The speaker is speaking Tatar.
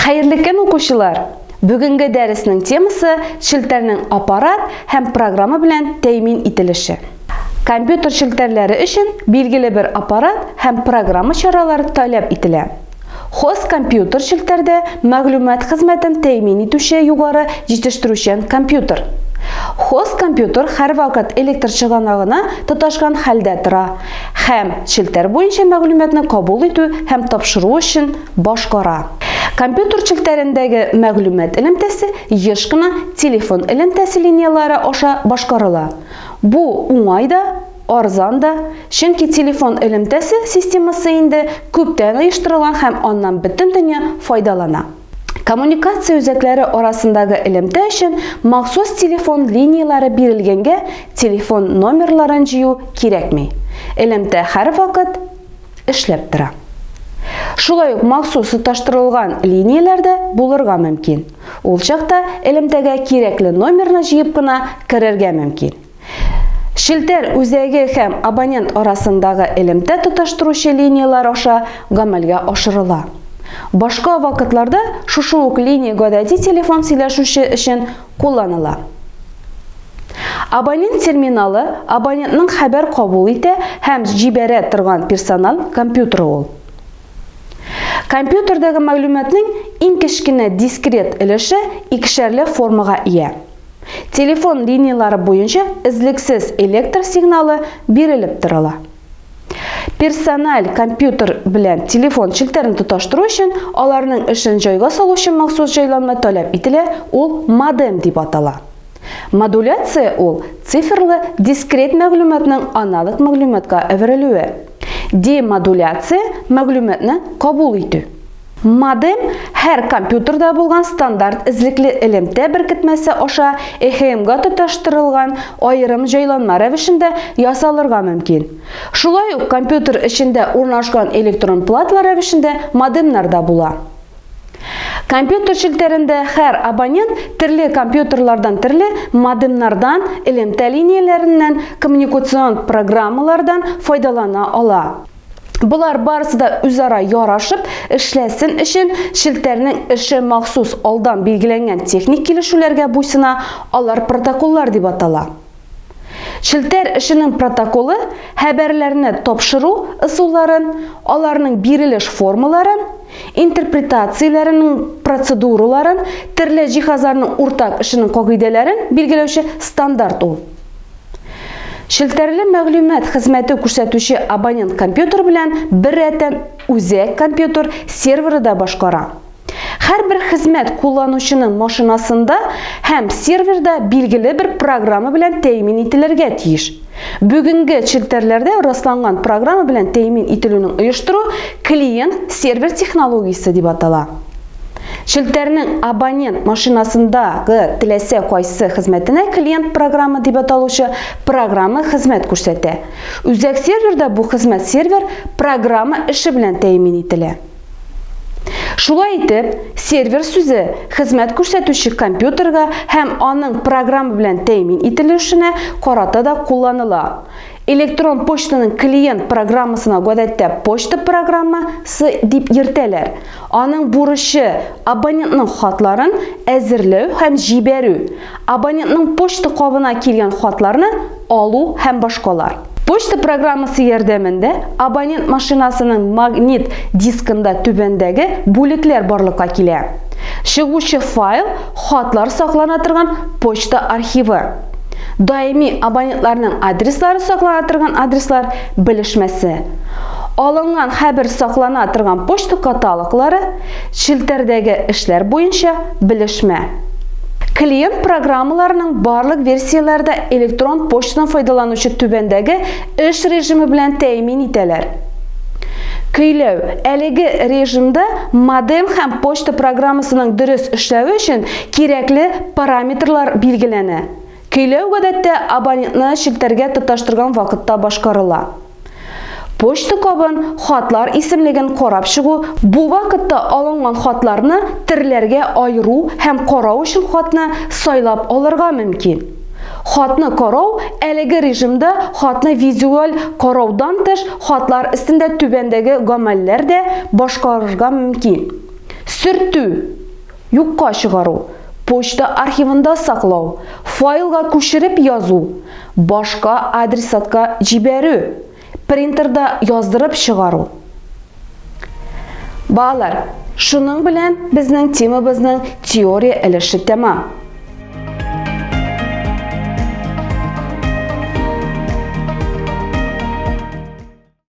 Хәерле көн, укучылар! Бүгенге дәреснең темасы челтәрнең аппарат һәм программа белән тәэмин ителеше. Компьютер челтәрләре өчен билгеле бер аппарат һәм программа чаралары таләп ителә. Хост компьютер челтәрдә мәгълүмат хезмәтен тәэмин итүче югары җитештерүчән компьютер. Хост компьютер һәрвакыт электр чыганагына тоташкан хәлдә тора һәм челтәр буенча мәгълүматны кабул итү һәм тапшыру эшен башкара. Компьютер челтәрендәге мәгълүмат элемтәсе еш кына телефон элемтәсе линияләре аша башкарыла. Бу уңай да, арзан да, чөнки телефон элемтәсе системасы инде күптән оештырылган һәм аннан бөтен дөнья файдалана. Коммуникация үзәкләре арасындагы элемтә өчен махсус телефон линияләре бирелгәнгә телефон номерларын җыю кирәкми. Элемтә һәрвакыт эшләп тора. Шулай ук махсус тоташтырылган линияләр дә булырга мөмкин. Ул чакта элемтәгә кирәкле номерны җыеп кына керергә мөмкин. Челтәр үзәге һәм абонент арасындагы элемтә тоташтыручы линияләр аша гамәлгә ашырыла. Башка вакытларда шушы ук линия гадәти телефон сөйләшүче өчен кулланыла. Абонент терминалы абонентның хәбәр кабул итә һәм җибәрә торган персональ компьютеры ул. Компьютердагы мәгълүматның иң кечкенә дискрет өлеше икешәрле формага ия. Телефон линияләре буенча эзлексез электр сигналы бирелеп торыла. Персональ компьютер белән телефон челтәрен тоташтыру өчен аларның эшен җайга салучы махсус җайланма таләп ителә, ул модем дип атала. Модуляция ул цифрлы дискрет мәгълүматның аналог мәгълүматка әверелүе. Демодуляция мәгълүматны кабул итү. Модем һәр компьютерда булган стандарт эзлекле элемтә беркетмәсе аша ЭХМга тоташтырылган аерым җайланма рәвешендә ясалырга мөмкин. Шулай ук компьютер эчендә урнашкан электрон платалар рәвешендә модемнар да була. Компьютер челтәрендә һәр абонент төрле компьютерлардан төрле модемнардан, элемтә линияләреннән, коммуникацион программалардан файдалана ала. Болар барысы да үзара ярашып эшләсен өчен челтәрнең эше махсус алдан билгеләнгән техник килешүләргә буйсына, алар протоколлар дип атала. Челтәр эшенең протоколы хәбәрләрне тапшыру ысулларын, аларның бирелеш формаларын, интерпретацияләренең процедураларын, төрле җиһазларның уртак эшенең кагыйдәләрен билгеләүче стандарт ул. Челтәрле мәгълүмат хезмәте күрсәтүче абонент компьютер белән беррәттән үзәк компьютер серверы да башкара. Һәрбер хезмәт кулланучының машинасында һәм серверда билгеле бер программа белән тәэмин ителергә тиеш. Бүгенге челтәрләрдә расланган программа белән тәэмин ителүнең оештыру клиент-сервер технологиясе дип атала. Челтәрнең абонент машинасындагы теләсә кайсы хезмәтенә клиент программа дип аталучы программа хезмәт күрсәтә. Үзәк серверда бу хезмәт сервер программа эше белән тәэмин ителә. Шулай итеп, сервер сүзе хезмәт күрсәтүче компьютерга һәм аның программа белән тәэмин ителешенә карата да кулланыла. Электрон почтаның клиент программасына гадәттә почта программасы дип йөртәләр. Аның бурычы абонентның хатларын әзерләү һәм җибәрү, абонентның почта кабына килгән хатларны алу һәм башкалар. Почта программасы ярдәмендә абонент машинасының магнит дискында түбәндәге бүлекләр барлыкка килә. Чыгучы файл хатлар саклана торган почта архивы. Даими абонентларның адреслары саклана торган адреслар белешмәсе. Алынган хәбәр саклана торган почта каталоглары, челтәрдәге эшләр буенча белешмә. Клиент программаларының барлык версияләре дә электрон почтадан файдаланучы түбәндәге эш режимы белән тәэмин итәләр. Көйләү. Әлеге режимда модем һәм почта программасының дөрес эшләве өчен кирәкле параметрлар билгеләнә. Көйләү гадәттә абонентны челтәргә тоташтырган вакытта башкарыла. Почта кабын, хатлар исемлеген карап чыгу, бу вакытта алынган хатларны төрләргә аеру һәм карау өчен хатны сайлап алырга мөмкин. Хатны карау әлеге режимда хатны визуаль караудан тыш хатлар өстендә түбәндәге гамәлләр дә башкарырга мөмкин. Сөртү. юкка чыгару, почта архивында саклау, файлга күчереп язу, башка адресатка җибәрү, принтерда яздырып чыгару. Балалар, шуның белән безнең темабызның теория өлеше тәмам.